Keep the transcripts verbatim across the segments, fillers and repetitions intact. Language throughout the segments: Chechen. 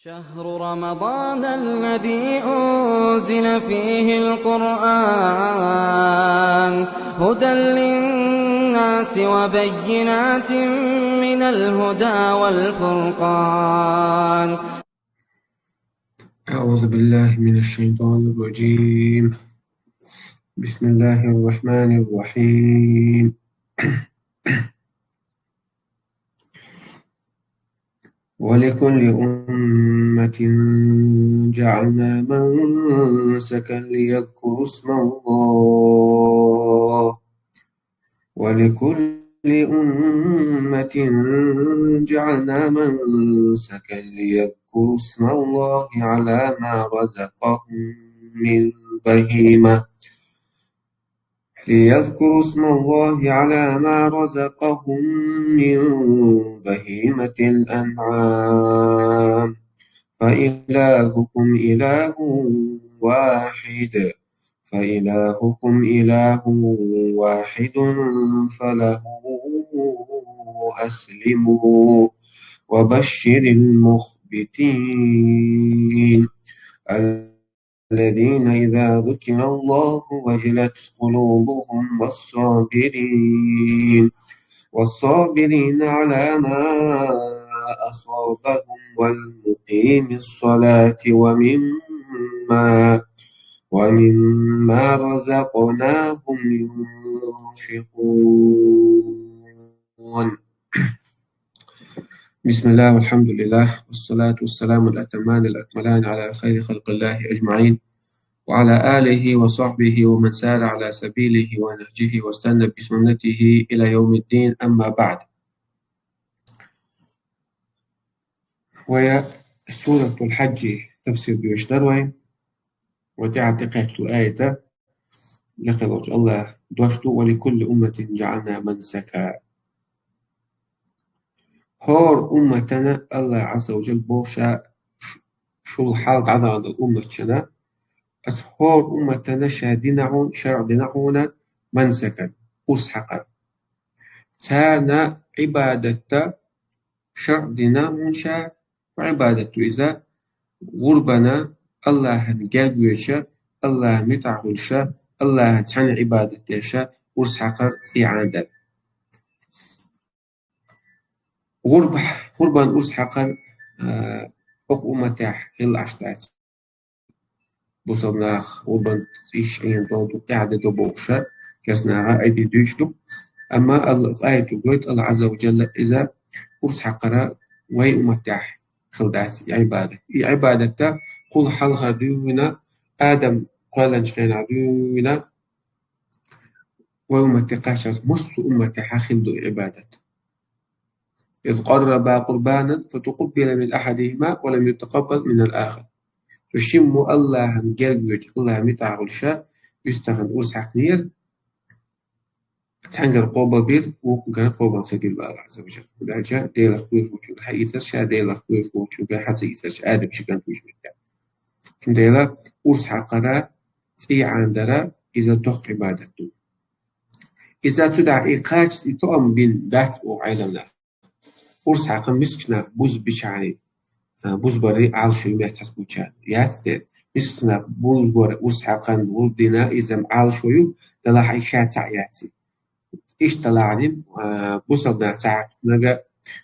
شهر رمضان الذي أنزل فيه القرآن هدى للناس وبينات من الهدى والفرقان. أعوذ بالله من الشيطان الرجيم. بسم الله الرحمن الرحيم. ولكل أمة جعلنا منسكا ليذكروا اسم الله ولكل أمة جعلنا منسكا ليذكروا اسم الله على ما رزقهم من بهيمة ليذكروا اسم الله على ما رزقهم من بهيمة الأنعام فإلهكم إله واحد فإلهكم إله واحد فله أسلموا وبشر المخبتين الذين إذا ذكر الله وجلت قلوبهم والصابرين والصابرين على ما أصابهم والمقيم الصلاة ومما ومما رزقناهم ينفقون. بسم الله والحمد لله والصلاة والسلام الأتمان الأكملان على خير خلق الله أجمعين وعلى آله وصحبه ومن سار على سبيله ونهجه واستنى بسنته إلى يوم الدين، أما بعد. Вай Суратул Хьаджи тафсир доьшуш дар вай. Вай тӀехьа тӀекхаьчча аята, лекха волчу Аллаха дош ду: «ولكل أمة جعلنا منسكا». ХӀора умматана Аллаха Ӏазза ва Джалла боху ша ш-, шул хьалха дӀадахана долу умматашна, аса хӀора умматана ша дина хьуна, шарӀ дина хьуна, منسكا, урс хьакхар. Царна Ӏибадатта шарӀ дина хьуна ша, Ӏибадат ду иза, гӀурбана, Аллахьан герга воьдуша, Аллахьан муьтӀахь хуьлуша, Аллахьан цхьаьна Ӏибадат деша, урс хьакхар, цӀий Ӏанадар. ГӀурба-, гӀурбан урс хьакхар, а, окху умматехь хилла Ӏаш дац. Бусалба нах гӀурбан иш Ӏийна долу тӀаьхьа де до бохуша, кес наха айти дуьйцуш ду. Амма Алла, аяту гойту Алла Ӏазза ва Джалла иза урс хьакхара вай умматехь хилла дац и Ӏибадат. И Ӏибадатта кхул хьалхара дуьйна, Адам кхоьллинчу хенахь дуьйна, вай умматте кхаччалц массо а умматехь хилла ду и Ӏибадат. «إذ قربا قربانا فتقبل من أحدهما ولم يتقبل من الآخر». Цу шиммо Аллахьан герга воьдуш, Аллахьан муьтӀахь хуьлуша, уьш тахана урс хьаькхнера, цхьаьнгара къобал бира, вукхунгара къобал ца бира, боху Алла Ӏазза ва Джалла. ХӀунда аьлча Делах кхоьруш волчуьнга хьаийцира ша, Делах кхоьруш волчуьнга хьа ца ийцира ша, Адам ши кӀант вуьйчу меттехь. Цундела урс хьакхара, цӀий Ӏанадара иза доккха Ӏибадат ду. Иза цу тӀехь и кхача и тоам бина дац боху Ӏеламнаха. Урс хьакха мискачу нах бузбичахьана, а, бузбарий Ӏалашо ю меттахь цхьацца буча яц дера. Мискачу нах бузбар урс хьакхана гӀур дина иза Ӏалашо ю, делахь и ша цхьаъ яц и. Иштта лахьаним, а, бусалба нах ца хьаькхнарг,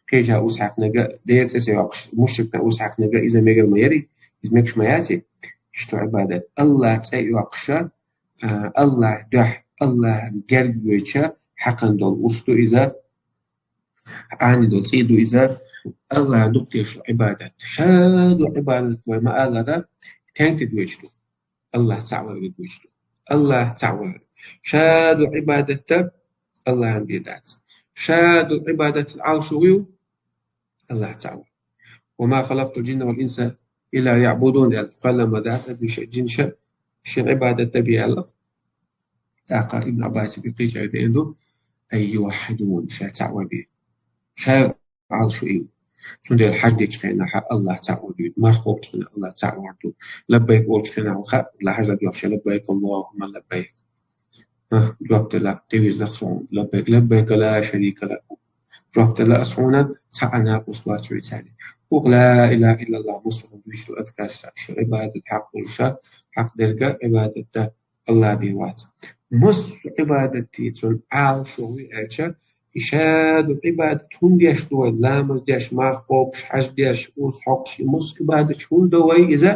кхеча урс хьаькхнарг, дера цӀе ца йоккхуш, мушрикна урс хьаькхнарг, иза мегар ма яри, иза мегаш ма яц и. Иштта Ӏибадат. Аллах цӀе йоккхуша, а, Аллах дуьхьа, Аллах герга воьдуша хьакхана долу урс ду иза, Ӏани долу цӀий ду иза, Аллах дукха тешал Ӏибадат. Ша ду Ӏибадат вай ма аллара, тенга тида вуьйцуш ду. Аллах цхьаъ вар вуьйцуш ду. Аллах цхьаъ вар. Ша ду Ӏибадатта Аллахьан бен дац. Ша ду Ӏибадат Ӏалашо ю, Аллах цхьаъ вар. «وما خلقت الجن والإنس إلا ليعبدون», аьлла, кхоьллина ма дац ша жин ша, шен Ӏибадат дан бен аьлла. ТӀаккха Ибн Ӏаббаса бен кхечаьрга деана ду: «أي يوحدون», ша цхьаъ вар бен. Ша Ӏалашо ю. Цундела хьаж дечу хенахь Аллах цхьаъ вар ду, марха кхочу хенахь Аллах цхьаъ вар ду. Лаббайк олучу хенахь хаьа, Аллах хьажа доьхуш: «لبيك اللهم لبيك». А, жоп делла, тӀевизза суна, «لبيك، لبيك لا شريك لك». Жоп делла ас хьуна, цхьа а накъост вац хьоьца. ХӀокху ла илаха иллаллахӀ массо а дуьйцуш ду азкараш, шу Ӏибадат хьакъ долуш, хьакъ дерг Ӏибадат дан Аллах бен вац. Массо а Ӏибадат тӀе цунна Ӏалашо вуй аьлча, и ша ду Ӏибадат хӀунда деш ду вай, ламаз деш, марха кхобуш, хьаж деш, урс хьокхуш, и массо а Ӏибадаташ хӀунда до вай иза,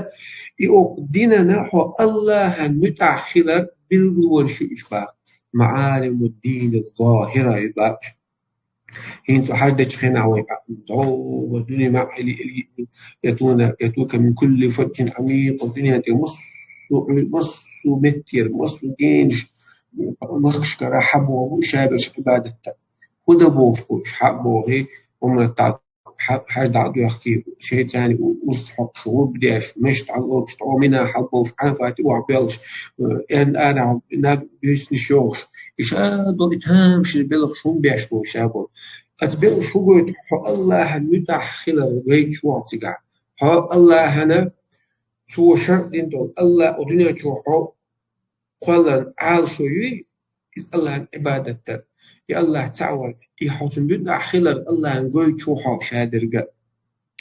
и окху динана хьо Аллахьан муьтӀахь хилар билгалонаш ю уьш боху. МаӀалиму ддини ззохӀира ю боху. ХӀинца хьаж дечу хенахь вай догӀу дуьне ма хили, я туна, я тука мин кулли фаджин Ӏамикъ, дуьнен тӀе массо а, массо а меттера, массо а генаш, махкашкара хьабогӀу, шаберш Ӏибадат дан. ХӀун дан бохуш бу уьш, хьабогӀий, Ӏумрат дӀа, хьа-, хьаж дӀа а доьхкий, шайца цхьаьна у-, урс хьокхуш, гӀурба деш, мешт хьалаболуш, тӀо мина хьалаболуш, Ӏарафате охьабоьллуш, э, эрна арахь наб буьйсанаш йохуш, и ша долу и тамашийна белхаш хӀун беш бу, ша болу. Аса белхаш хӀун гойту, хьо Аллахьан муьтӀахь хилар гойтуш ву хьо цигахь. Хьо Аллахьана, цо шаръ дина долу, Аллах, о дуьнен чу хьо кхолларна Ӏалашо юй, иза Аллахьан Ӏибадат дар. И Аллах цхьаъ вар, и хьо цуьнан муьтӀахь хилар Аллахьан гойтуш ву хьо ша дерг.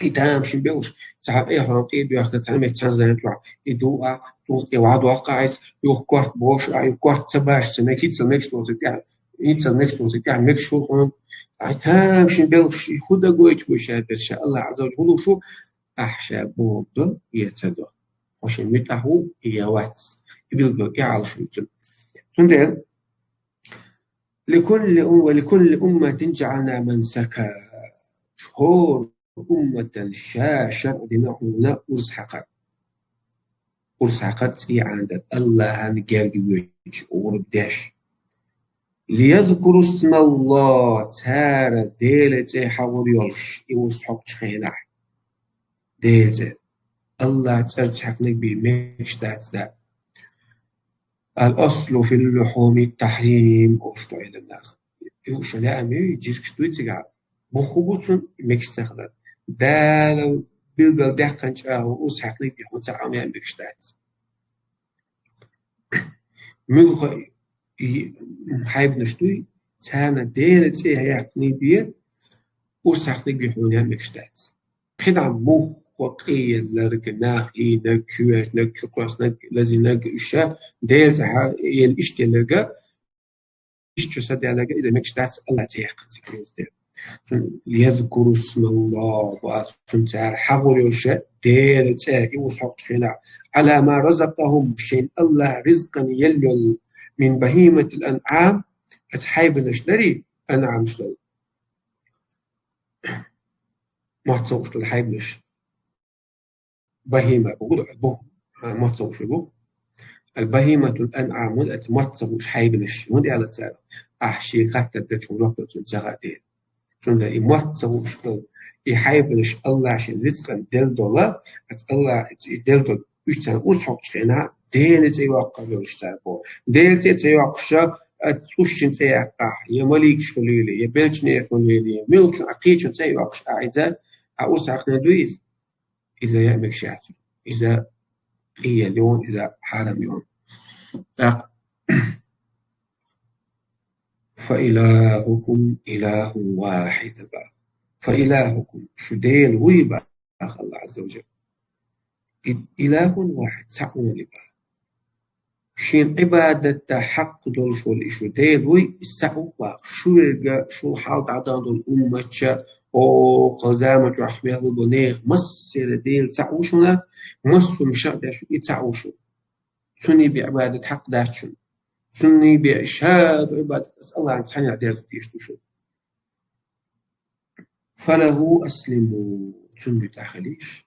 И тамашийна белхаш, цхьа эхьрам тӀе а доьхка, цхьана метта цхьана зайна чохь, и ду а, тӀулг тӀе вахьа доккху а, иза юха корта бохуш а, юха корта ца башца, мег хӀинццалц мегаш долу ца тӀехь, хӀинццалц мегаш долу ца тӀехь, мегаш хӀума хьуна. Ай, тамашийна белхаш, и хӀун дан гойтуш бу ша дерг ша Аллах Ӏазза ва Джалла хӀун луш ву, ахь ша бохург до, я ца до. Хьо шен муьтӀахь ву, я вац. И билггал и Ӏалашо ю цуьнан. Цундела, «Ликулли ум-, ва ликулли умматин джаъална мансака». ХӀора умматан ша шаръ дина хьуна урс хьакхар. Урс хьакхар цӀий Ӏанадар, Аллахьан герга воьдуш, гӀурба деш. «Лиязкуру смаллахӀ», цара Делан цӀе хьагӀур йолуш, и урс хьокхучу хенахь. Делан цӀе. Аллахьан цӀарца хьаькхнарг бен мегаш дац дан. «Ал-аслу фил-лухьуми ат-тахьрим», олуш ду Ӏеламнаха. И уьш лаьа муьй, жижигаш дуй цигахь, бухху бу цунна мегаш ца хилар. Дала билггал даьккхина чӀагӀо урс хьаькхнарг бен хьуна цхьа а мегаш дац. Муьлха и хьайбанаш дуй, царна Делан цӀе хьаькхнарг бен урс хьаькхнарг бен хьуна мегаш дац. КхидӀа мухха къеелларг, нах ийнарг, чу вешнарг, чу кхоьссинарг, лазийнарг, уьш ша Делан цӀе хьаелла иштта елларг, иштта чу са даьлларг, иза мегаш дац Аллахьан цӀе яьккхина ца кхузде. Цунна «Язкуру смаллахӀ», бац, цунна цара хьагӀур йолуш Делан цӀе, и урс хьокхучу хенахь, «Ӏала ма разакъахӀум», шайна Аллахьа ризкъана елла йолу, «мин багьиматил анъам», аса хьайбанаш дарий, анъамаш долу. Мотт ца хууш долу хьайбанаш. Багьима боху, бу-, а, мотт ца хууш боху. Ал-багьиматул анъам, аса мотт ца хууш хьайбанаш. ХӀунда аьлла цара? Ахь шен хаттар дечу жоп дала цунна ца хаьа дела. Цундела и мотт ца хууш долу, и хьайбанаш Аллахьа шен рицкъан делла долу, аса Аллахьа и делла долу, уьш царна урс хьокхучу хенахь, Делан цӀе йоккхур йолуш цара боху. Делан цӀе ца йоккхуш, аса цӀушчун цӀе яккхахь, я маликаш хуьлийла, я белчане хуьлийла, я муьлххачун а кхечун цӀе йоккхуш, а иза, а урс хьаькхнарг дуй иза? Иза яа мегаш яц. Иза къиел ю, иза хьарам ю. ТӀаккха: «Фа илахӀукум илахӀун вахьид», боху. «Фа илахӀукум», шу Дела вуй, боху Аллахь Ӏазза ва Джалла. И-, илахӀун вахьид, цхьаъ ву боху. Шен Ӏибадат дан хьакъ долуш волу и шу Дела вуй, и цхьаъ ву боху. Шу верг, шу хьалха дӀадахана долу умматаш, о, кху заман чохь мел болу нехан массеран Дела цхьаъ ву шуна, массо а муьтӀахь деш и цхьаъ ву шуна. Цунна бен Ӏибадат хьакъ дац шуна. Цунна бен ша ду Ӏибадат, аса Аллахьна цхьаьна дерза дезаш ду шуна. «ФалахӀу аслиму», цунна муьтӀахь хилийша.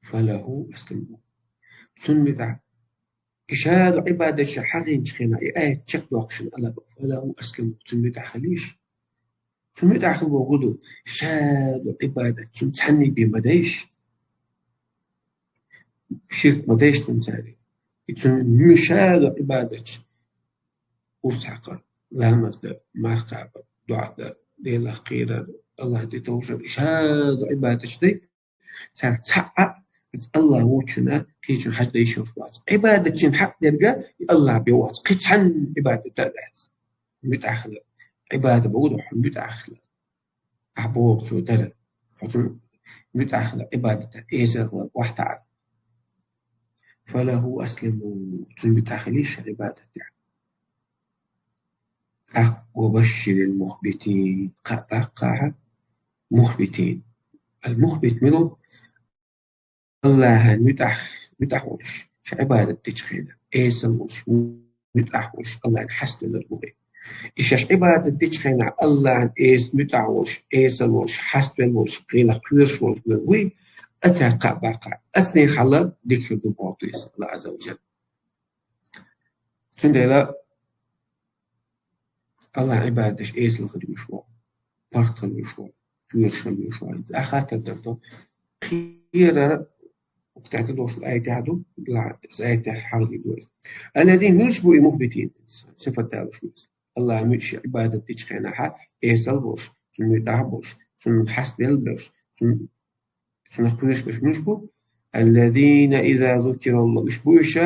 «ФалахӀу аслиму». Цунна муьтӀахь. И ша ду Ӏибадат ша хьахийнчу хенахь, и аят чекхдоккхуш шуна Аллахь: «ФалахӀу аслиму», цунна муьтӀахь хилийша. Цунна муьтӀахь хила бохург ду, ша ду Ӏибадат, цунна цхьаьнниг бен ма дайша. Ширк ма дайша цунна цаьрга. И цунна муьтӀахь ша ду Ӏибадат. Урс хьакхар, ламаз дар, марха кхабар, доӀа дар, Делах кхерар, Аллахьна тӀетовжар, и ша ду Ӏибадаташ дай, царах цхьаъ а, аса Аллахь воцчунна кхечунна хьажа дайша йолуш вац. Ӏибадатчун хьакъ дерг и Аллахь бен вац. Кхин цхьанна Ӏибадат дан а дац. МуьтӀахь хилар. Ӏибадат бохург ду хьо муьтӀахь хилар. Ахь бохург цо дара. Хьо цунна муьтӀахь хилар, Ӏибадатехь эсала хилар охьатаӀар. فله أسلموا, цунна муьтӀахь хилийша Ӏибадатехь. ТӀаккха وبشر المخبتين, кхаъ баккха ахьа мухбитин. Ал-мухбит мила ву? Аллахьан муьтӀахь, муьтӀахь волуш, ша Ӏибадат дечу хенахь, эсала волуш, муьтӀахь волуш, Аллахьан хьаставелларг бу вай. И шаьш Ӏибадат дечу хенахь, Аллахьан эса муьтӀахь волуш, эсала волуш, хьаставелла волуш, гӀелах кхоьруш волуш верг вуй, а цара кхаъ баккха. Ацане хьала дика хир ду боху иза, Аллах Азза ва Джалла. Цундела Аллахьан Ӏибадат деш эсала хила везаш ву, паргӀат хила везаш ву, кхоьруш хила везаш ву. Ахьа хаттар дар ду. Кхерар, уктаьта дошла аятехь ду, иза аятехь хьалхе ду иза. الذين, муьлш бу и мухбитин, сифат далуш ву иза. Аллахьан муьтӀахь Ӏибадат дечу хенахь, эсала болуш, цунна муьтӀахь болуш, цунна хьаставелла болуш, цунна Цунах кхоьруш берш муьлш бу? الذين إذا ذكر الله. Уьш бу уьш,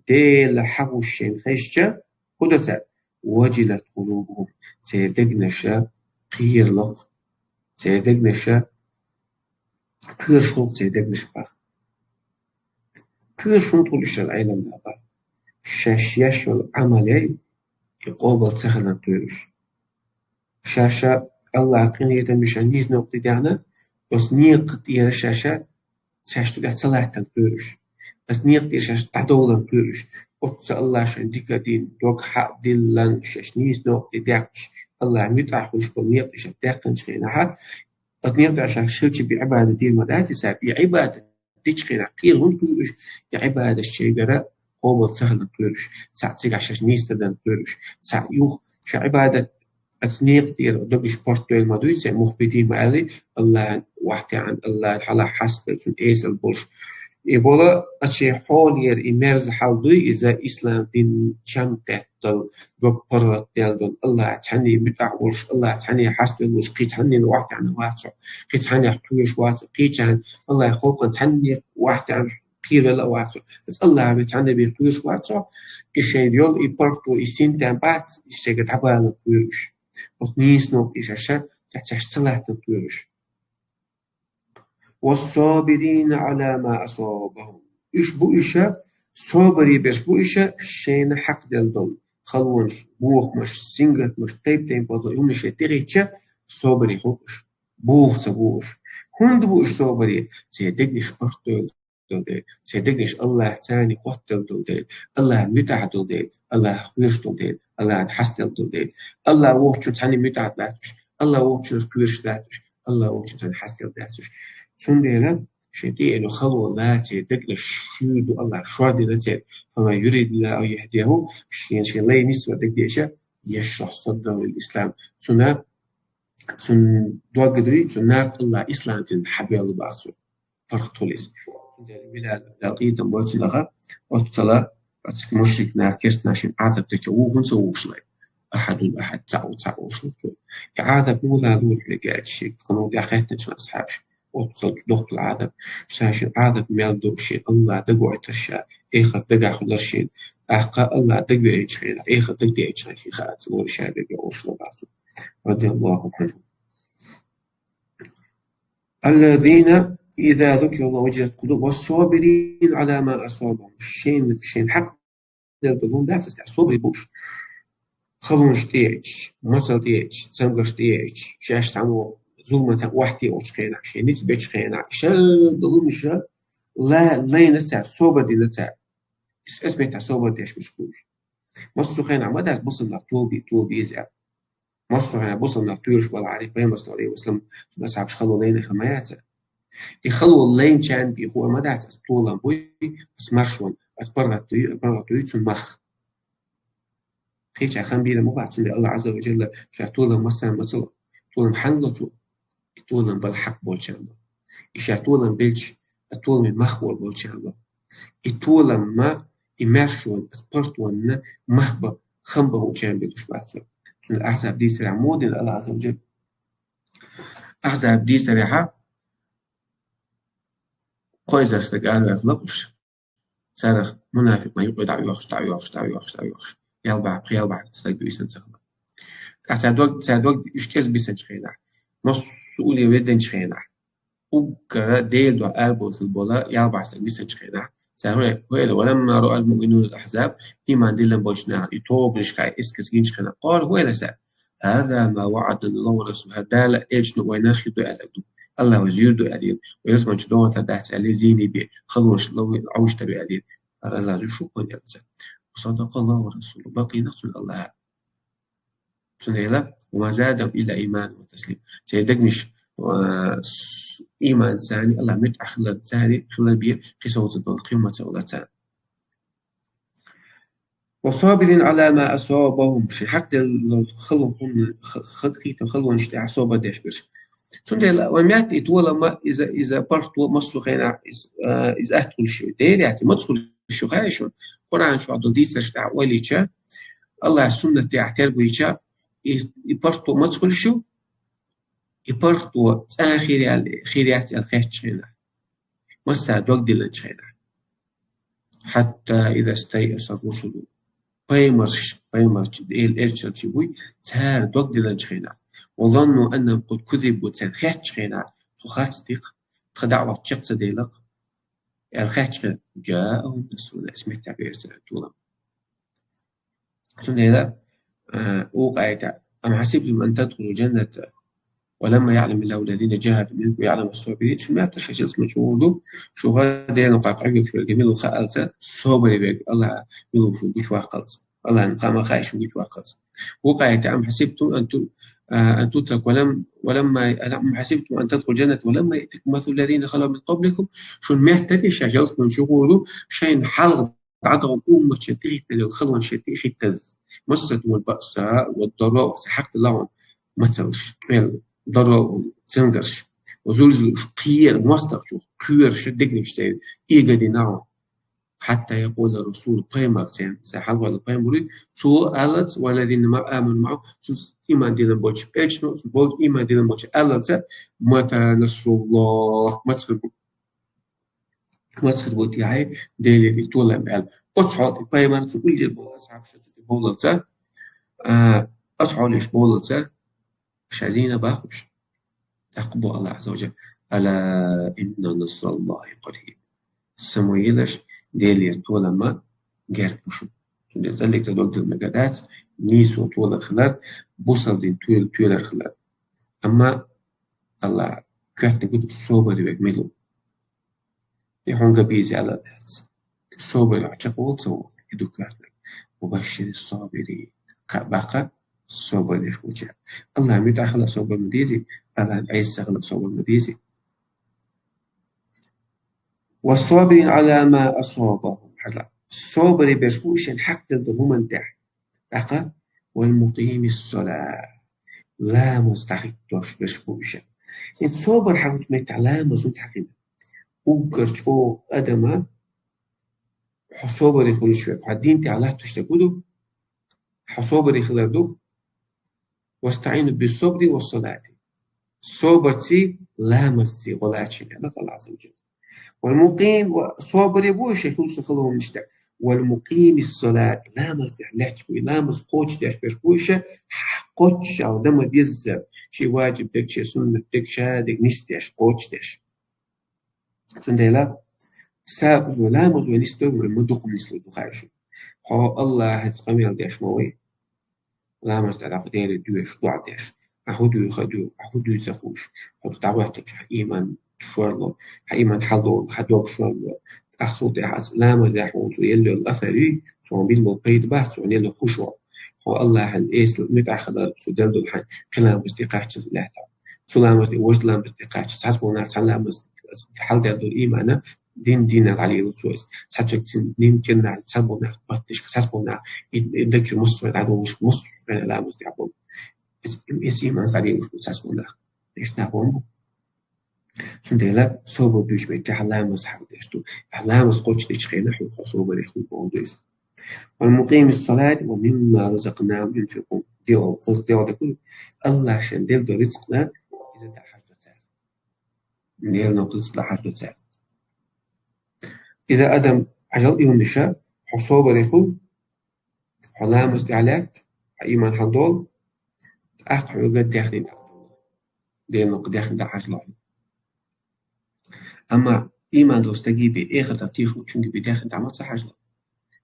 Дела хьахош шайна хезча, хӀун до цара? وجلت قلوبهم. Церан дегнаш кхералуш, церан дегнаш кхоьруш хуьлу церан дегнаш баха. Кхоьруш хӀунда хуьлу уьш аьлла Ӏеламнаха? Шаьш еш йолу Ӏамал яй, и къобал ца хиларна кхоьруш. Ша-ша Аллахь къинхетам беш нийса новкъа тӀе даьхна, оцу некъа тӀера ша-ша цаьш цу тӀехь ца латтан кхоьруш. Оцу некъа тӀера ша-ша дӀадовлан кхоьруш. Оццу Аллахь шайн дика дина, дог хьа а диллан, шаьш нийса новкъа тӀе даьккхаш, Аллахь муьтӀахь хуьлуш болу некъа тӀе ша даьккхинчу хенахь, оцу некъа тӀера ша хилча бен Ӏибадат дийр ма дац, и саби и Ӏибадат дечу хенахь кхера хӀунда кхоьруш, и Ӏибадат шайгара къобал ца хиларна кхоьруш, цхьаъ цигахь шаьш нийса ца дарна кхоьруш, цхьаъ юха ша Ӏибадат оцу некъа тӀера догуш паргӀат дойла ма дуй, церан мухбитин ма аьллий, Аллахьан охьатаьӀна, Аллахьан хьалха хьаставелла, цунна эсала болуш. И бола оцу шайн хьолера и мерза хьал дуй, иза ислам дин чам кхеттал, дог паргӀат даьлла долу, Аллахь цхьанне муьтӀахь волуш, Аллахь цхьанне хьаставелла волуш, кхин цхьанне охьатаьӀна вац хьо, кхин цхьаннех кхоьруш вац, кхечарна Аллахь халкъана цхьанне охьатаьӀна кхийралла а вац хьо. Иза Аллахь бен цхьанне бен кхоьруш вац хьо, и шайн йолу и паргӀато, и синтем бац, и шайга дӀабалан кхоьруш. Оцу нийса новкъа тӀе ша-ша цаьш ца латтан кхоьруш. والصابرين على ما أصابهم. Уьш бу уьш, собаре берш бу уьш, шайна хьакхаделла долу халонаш, бохамаш, сингаттамаш, тайп-тайпана долу хӀуманаш шайна тӀехӀиттича, собаре хуьлу уьш, боху ца бохуш. ХӀунда бу уьш собаре? Церан дегнаш паргӀат долу дела, церан дегнаш Аллахь царна хӀоттаделла долу дела, Аллахьан муьтӀахь долу дела, Аллахьах кхоьруш долу дела, Аллахьан хьаставелла долу дела. Аллахь воккхачун цхьанна муьтӀахь дац уьш, Аллахь воккхачунах кхоьруш дац уьш, Аллахь воккхачун цхьанна хьаставелла дац уьш. Цундела шайн тӀе а йолу хало лаьцна дегнаш шуьйра ду Аллахь шордина церан. فمن يرد الله أن يهديه, шен, шен лай нисвар дегдеша, يشرح صدره للإسلام. Цуьнан, цуьнан дог дуй, цуьнан накъа Аллахь ислам дин хьабоьллу боху цо. ПаргӀат хуьлу иза. Цундела Билал, Билал къинхетам болчу даха, оццула, оцу мушрик нах, керста нах шен Ӏазап дечу ву хӀунда ца вугуш лай? Ахьадул ахьад, цхьаъ ву, цхьаъ ву шуна. И Ӏазап муха лур хьуьлу аьлча шега, тхуна ву тӀехь хеттинчу асхьабаш. Оццул дохтал Ӏазап. Ша шен Ӏазап мел ду, шен Аллахь дагахь вайтар ша, эхарт дагахь хуьлар шен. ТӀаккха Аллахь дагавеъчу хенахь, эхарт дагадеъчу хенахь, шен хаа ца лур ша дагахь олуш лабацу. رضي الله عنهم. الذين إذا ذكر الله وجلت قلوبهم والصابرين على ما أصابهم. Шен, шен хьакъ дерг ду, дац аса собаре бууш. Халонаш тӀеэцча, мацалла тӀеэцча, цамгарш тӀеэцча, шаьш цхьаммо зуламан цхьа охьатаьӀчу хенахь, шен ницкъ бечу хенахь, шадолу хӀуманаш ла-, лайна цара, собар дина цара. Ис, ас меттахь собар деш муьлш хуьлуш. Массо а хенахь ма дац бусалба нах тоба, тоба еза аьлла. Массо а хенахь бусалба нах тоьлуш балахьара, Пайхамар, саллаллаху Ӏалайхи ва саллам, цуьнан асхьабаш хало лайна хир ма яцара. И хало лайначарна бен хуур ма дац, ас толам буй, ас маршонан, ас паргӀат дуй, паргӀат дуй цуьнан мах. Кхечара хан бийр ма бац, цундела Аллахь Ӏазза ва Джалла ша толам массарна ма ца ло. Толам хьанна ло цо? И толам бала хьакъ болчарна ло. И ша толам белча, а толаман мах бала болчарна ло. И толам ма, и маьршонан, паргӀатонан мах бан, хан бан хуучарна бен луш бац цо. Цундела Ахьзаб дийцарехь муха дина Аллахь Ӏазза ва Джалла? Ахьзаб дийцарехь кхо эзар стаг ара ваьлла лакхуш, царах мунафикъ нах юкъе дӀа а йохуш, дӀа а йохуш, дӀа а йохуш, дӀа а йохуш. Ялбахь, пхи-ялбахь стаг ду, исс а ца хилла. ТӀаккха цара дог, цара дог уьш кӀезиг бисинчу хенахь, массо а улле веддинчу хенахь, уггара Делан дуьхьа арабовлуш бола ялх бӀаь стаг висинчу хенахь, цара хӀу-, хӀу элира: «ولما رأى المؤمنون الأحزاب», ийман диллина болчу наха и тобанаш кхаьчча, эскарш гинчу хенахь, «قالوا», хӀу элира цара: «هذا ما وعدنا الله ورسوله», хӀара Дала а, элчано а вайна хир ду аьлла ду. АллахӀа вайна юьйр ду аьлла, вай ялсаманчу догӀур дац аьлла, зийна бен, халонаш ловш-, ловш тар ю аьлла. ХӀара АллахӀа юьйр шу хӀун аьлла цара. «وصدق الله ورسوله», бакъ дина цунна АллахӀ. Цундела: «وما زادهم إلا إيمانا وتسليما». Церан дегнаш, а, с-, ийманца, АллахӀ муьтӀахь хиларца, хилар бен кхин совцур долу кхин ма ца вала царна. «والصابرين على ما أصابهم», шайн хьакъ делла хало хӀунна, х-, х-, хийтта халонаш тӀехь собар деш берш. Цундела вайн метта и толам а, иза, иза паргӀато массо а хенахь, иза, а, иза атта хуьлуш ю. Дера яц, маца хуьлуш ю хаьий шуна? Къуръан чохь долу дийцарш тӀехь ойла йича, АллахӀан суннат тӀехь тергавича, и, и паргӀато маца хуьлуш ю? И паргӀато цкъа а хир яц, хир яц аьлла хеттачу хенахь. Массара дог диллинчу хенахь. «حتى إذا استيأس الرسل». Пайхамарш, пайхамарш, Делан элчанаш буй, цара дог диллинчу хенахь. «وظنوا أنهم قد كذبوا», царна хеттачу хенахь, тхо харц ди-кх, тхан даӀват чекх ца делла-кх, аьлла хеттачу хенахь, «جاءهم نصرنا», эс меттехь берш цара толам. Цундела, а, вукху аятехь: «أم حسبتم أن تدخلوا الجنة ولما يعلم الله الذين جاهدوا منكم ويعلم الصابرين». Шу метташ шайн ялсаманчу гӀур ду, шу гӀара Делан кхаъ къобалвеш верг мила ву хаалца, собаре верг АллахӀ мила ву шу гучуваккхалца. АллахӀан кхаъ ма хаьий шу гучуваккхалца. Вукху аятехь: «أم حسبتم أن ت-، آه، أن تتركوا ولم-، ولما، أم حسبتم أن تدخلوا الجنة ولما يأتكم مثل الذين خلوا من قبلكم». Шуна метташ шайн ялсаманчу гӀур ду, шайна хьалха дӀадахана умматаш тӀехӀиттина йолу халонаш тӀехӀиттаза. «مستهم البأساء والضراء», аса хьакъ делла хьуна, мацаллаш, кхел, даро, цангарш, وزلزلوا, уьш кхера, мостагӀчух кхоьруш, дегнаш церан эгадина хьуна. «حتى يقول الرسول», пайхамар церан, аса хьалхара пайхамар ву, цо аллац, «والذين ما-، آمنوا معه», цуьнца ийман диллина болчу элчано, цуьнца болчу ийман диллина болчу аллаца: «متى نصر الله», маца хир бу, маца хир бу тӀехь Делера и толам аьлла. Оцу хьолехь пайхамар, цу уллера болу асхьабаш, цу тӀе бовлалца, а, оцу хьолехь бовлалца, ша зийна бохуш, тӀаккха боху АллахӀа Ӏазза ва Джалла: «ألا إن نصر الله قريب». Самавелаш, Делера толам герга бу шуна. Цундела цӀаллиг ца дог дилла мегар дац, нийсо толар хилар, бусалба дин тоьл-, тоьлар хилар. Амма АллахӀа коьртаниг гуш собаре верг мила ву? И хьуна ган беза аьлла дац. Собаре хьо чекхволу ца волу, и ду коьртаниг. «وبشر الصابرين». Кхаъ баккха собар деш болчарна. АллахӀан муьтӀахь хила собар ма дезий, АллахӀан Ӏеса хила собар ма дезий. «والصابرين على ما أصابهم». Хьажал, собаре берш бу шайн хьакъ делла долу хӀуманна тӀехь. ТӀаккха: «والمقيم الصلاة». Ламаз дӀахӀиттош берш бу уьш. ХӀинца собар хьахуьлучу меттехь ламаз хӀунда хьахийна? Уггар чӀогӀа адама хьо собаре хуьлуш верг, хьан дин тӀехь латтош дерг хӀун ду? Хьо собаре хилар ду: «واستعينوا بالصبر والصلاة». Собарций, ламазций гӀо лаьцна аьлла АллахӀа Ӏазза ва Джалла. «والمقيم», ва собаре бу шайн хӀусамашна хала хӀуманаш тӀехь. «والمقيم الصلاة», ламаз тӀехь лаьтташ бу, ламаз кхочушдеш берш бу уьш, кхоччуш дан ма деззара, шен ваджиб дерг, шен суннат дерг, ша дерг нисдеш, кхочушдеш. Цундела сагӀа ламаз вай нисдойла, вай ма дукха нислур ду хаьий шуна. Хьо АллахӀаца къамел деш ма вай. Ламаз тӀехь дӀахо Деле доьшуш, доӀа деш. Ахь хӀун дуьйху а дуьйху, ахь хӀун дуьйцу а хууш. Хьо цу дӀахӀоьттинчохь ийман шорло, хьан ийман хьалдолу, хьан дог шорло. ТӀаккха цул тӀаьхьа аса ламаз деш волу цо елла йолу асар юй, цо хьуна бина болу пайда бац, цо хьуна елла хуш ву. Хьо АллахӀан эсала муьтӀахь хилар, цо делла долу хьайн кхин ламаз тӀе кхаччалц лаьттахь. Цу ламаз тӀе, важа ламаз тӀе кхаччалц, цхьацца болу нах цхьана ламаз хьалдер долу иймана, дин дийнан дӀалело цо иза. Цхьа чаг цуьнан нина кеннахь, цхьацца болу нах паттишка, цхьацца болу нах и, и дагчу муссо а дӀадолуш, муссо а ламаз тӀехь болу. Иза, иза ийман дӀалелош бу цхьацца болу нах. Иштта нах бу. Цундела собар дуьйцу меттехь ламаз хьал деш ду. Ахь ламаз кхочушдечу хенахь хьо собаре хуьлу бохург ду иза. «والمقيم الصلاة ومما رزقناهم ينفقون». Делан, Делан декъала, АллахӀа шайна делла долу рицкъана иза дӀахьаждо цара. Делан рицкъ дӀахьаждо цара. Иза адам хьажал и хӀуманаш, хьо собаре хуьлу, хьо ламаз тӀехь лаьтта, хьан ийман хьалдолу, тӀаккха хьоьга даьхни дӀадолу. Делан рицкъ даьхни дӀахьажало хьоьга. Амма иман долу стаге бен, эхартахь тешаш волчуьнга бен даьхни дӀа ма ца хьажало.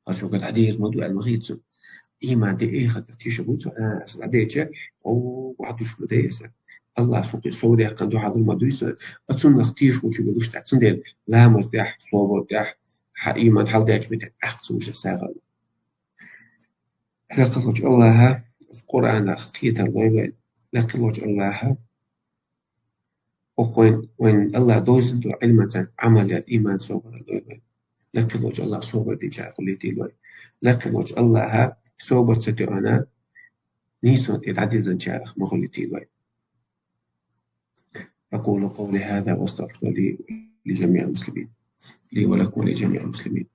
Ас вага дӀадер ма ду аьлла ма хета цунна. Иман де, эхартахь тешаш ву цо, а, ас дӀадеча, оу, вахьа дуьш ма дай аса. Аллахьа суна кхин сов даьккхина дуьхьал ма дуй со. А цунах тешаш волчу бен луш дац. Цундела ламаз дехь, собар дехь, хьан иман хьалдаьлча бен тӀаккха ца вуьйш сагӀа. Лекха волчу Аллахьа Къуръанах кхетар лой вайн. Лекха волчу Аллахьа оха вайн, вайн Аллахьа довзийна долу Ӏилманца Ӏамал ян, иман, собар лой вайн. Лекха волчу Аллахьа собар динчарах гӀуллийтийла вай. Лекха волчу Аллахьа собар ца тоьана нийсонан тӀе дӀадирзинчарах ма гӀуллийтийла вай. أقول قولي هذا وأستغفر لي ولجميع المسلمين. لي ولكم ولجميع المسلمين.